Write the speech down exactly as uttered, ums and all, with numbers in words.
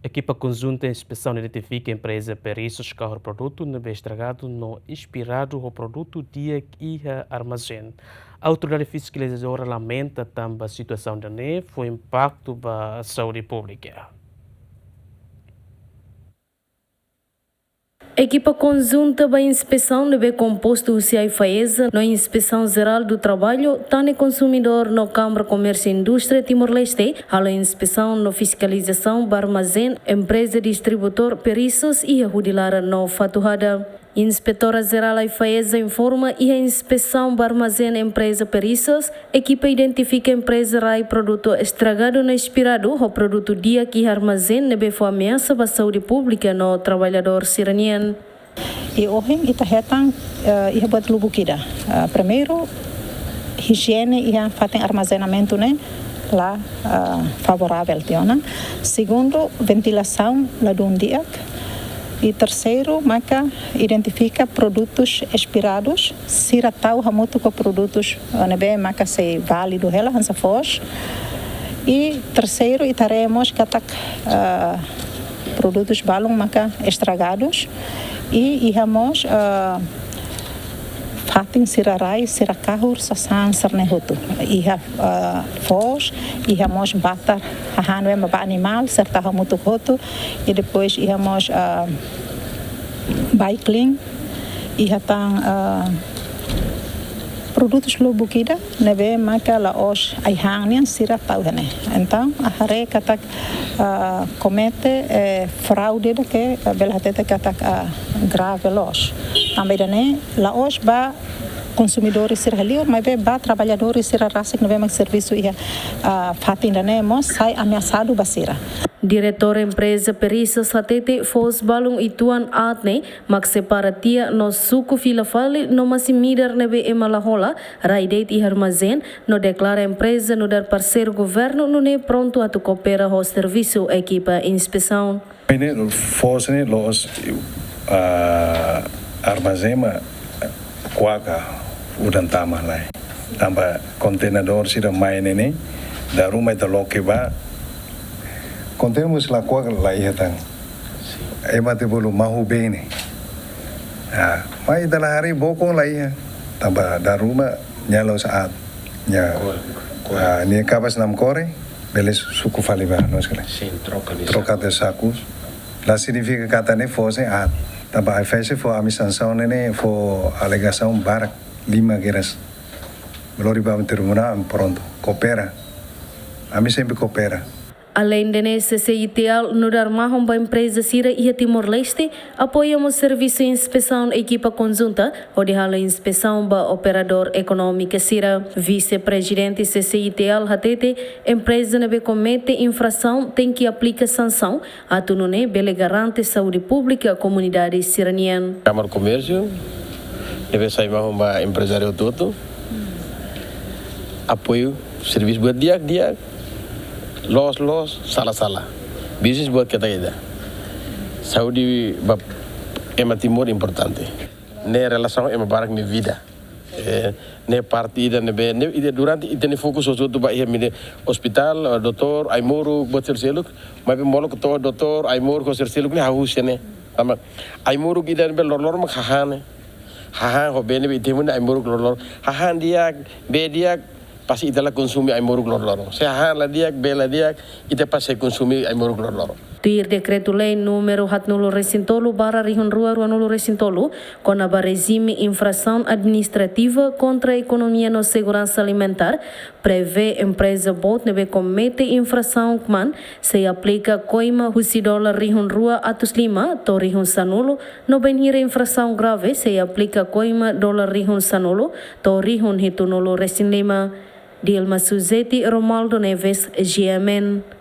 Ekipa konjunta inspesaun identifika empreza Perissos kahur produtu ne'ebé estragadu no inspiradu ho produtu di'ak iha armazén. Autoridade fiskalizadora lamenta tanba situasaun ida-ne'e fó impaktu ba saúde públika. Ekipa konjunta ba inspesaun ne'ebé kompostu husi AIFAESA no Inspeção Geral do Trabalho, Tane Konsumidór no Kámara Komérsiu Indústria Timor-Leste halo inspesaun no fiskalizasaun ba armazén empreza distribuidór Perissos iha Hudi Laran no Fatuhada. Inspetora Jerál AIFAESA informa iha inspesaun ba armazén empreza Perissos, ekipa identifika empreza rai produtu estragadu no inspiradu ho produtu di'ak iha armazén ne'ebé fó ameasa ba saúde públika no traballadór sira-nian. I ohin ita hetan, eh, iha buat lubuk ida. Eh, primeiru, ijiene iha fatin armazenamentu ne'e la, eh, favoravel tiha ona. Segundu, ventilasaun ladún di'ak. I terseiru, maka identifika produtus inspiradus, sira tau hamutuk ho produtus, eh, ne'ebé maka sei válidu hela hanesan foos. I terseiru, ita haree mós katak, eh, produtus balun maka estragadus. I iha mós, eh, fatin sira rai, sira kahur sasán sira-ne'e hotu. Iha, eh, foos, iha mós batar hahán ne'ebé ba animál, sira tau hamutuk hotu. I depois iha mós, eh, baikling, iha tan, eh, produtus lubuk ida ne'ebé maka la'ós ai-han nian sira tau iha ne'e. Entaun, ita haree katak, ah, komete, eh, fraude ida ke, eh, bele hatete katak, ah, grave loos. Tanba ida-ne'e la'ós ba konsumidór sira liur, maibé ba traballadór sira rasik ne'ebé mak servisu iha, ah, fatin ida-ne'e mós sai ameasadu ba sira. Diretór empreza Perissos hatete foos balun uitoan aat ne'e mak separa tiha no suku fila fali no masin-midar ne'ebé ema la hola rai de'it iha armazén no deklara empreza nu'udar parseiru governu nune'e prontu atu koopera ho servisu ekipa inspesaun. Ne'e foos ne'e la'ós, ah, armazén mak kuak udan tama lai. Tanba kontenedór sira mai ne'e ne'e, dala ruma ita loke ba. Kontenedór mós la kuak la iha tan. Ema atu bolu mahu bene. Ah, mai ita la haree bokon la iha. Tanba dala ruma nia la'ós aat. Nia, ah, nia kabas namkore, bele suku fali ba, no sekali. Sin, troka de sakus. La signifika katak ne'e foos ne'e aat. Tanba AIFAESA fó ami sansaun ne'e ne'e fó alegasaun barak lima kedas. Lori ba tribunál, prontu. Koopera. Ami sempre koopera. Aleinde ne'e, CCITL nu'udar mahon ba empreza sira iha Timor-Leste apoia mós servisu inspesaun ekipa konjunta hodi halo inspesaun ba operadór ekonómiku sira. Vise-Prezidente CCITL hatete, empreza ne'ebé komete infrasaun tenke aplika sansaun atu nune'e bele garante saúde públika komunidade sira-nian. Kámara Komérsiu ne'ebé sai mahon ba emprezáriu hotu-hotu, apoiu servisu buat di'ak-di'ak, loos-loos, sala-sala. Bisnis buat ketak ida. Saúde ba ema Timor importante. Ne'e relasaun ema barak nia vida. Eh, ne'e parte ida ne'ebé, ne'e ida durante ita-nia fokus hotu-hotu ba iha mine ospitál, eh, doutór, ai-moruk, buat sira seluk, maibé molok to'o doutór, ai-moruk, ho sira seluk ne'e hahú husi ne'e. Tanba ai-moruk ida ne'ebé loroloron mak hahán ne'e. Hahán ho bee ne'ebé ita hemu ne'e ai-moruk loroloron. Hahán di'ak, bee di'ak, pasti ita la konsume ai-moruk loroloron. Se hahán la di'ak, bee la di'ak, ita pasti konsume ai-moruk loroloron. Tuir Dekretu-Lei númeru haatnulu-resin-tolu barra rihun rua ruanulu-resin-tolu, kona-ba rejime infrasaun administrativa kontra ekonomia no seguransa alimentár, prevee empreza boot ne'ebé komete infrasaun kmaan sei aplika koima husi dolar rihun rua atus lima to'o rihun sanulu, no bainhira infrasaun grave sei aplika koima dolar rihun sanulu to'o rihun hitunulu-resin-lima. Dilma Suzeti, Romualdo Neves, GMN.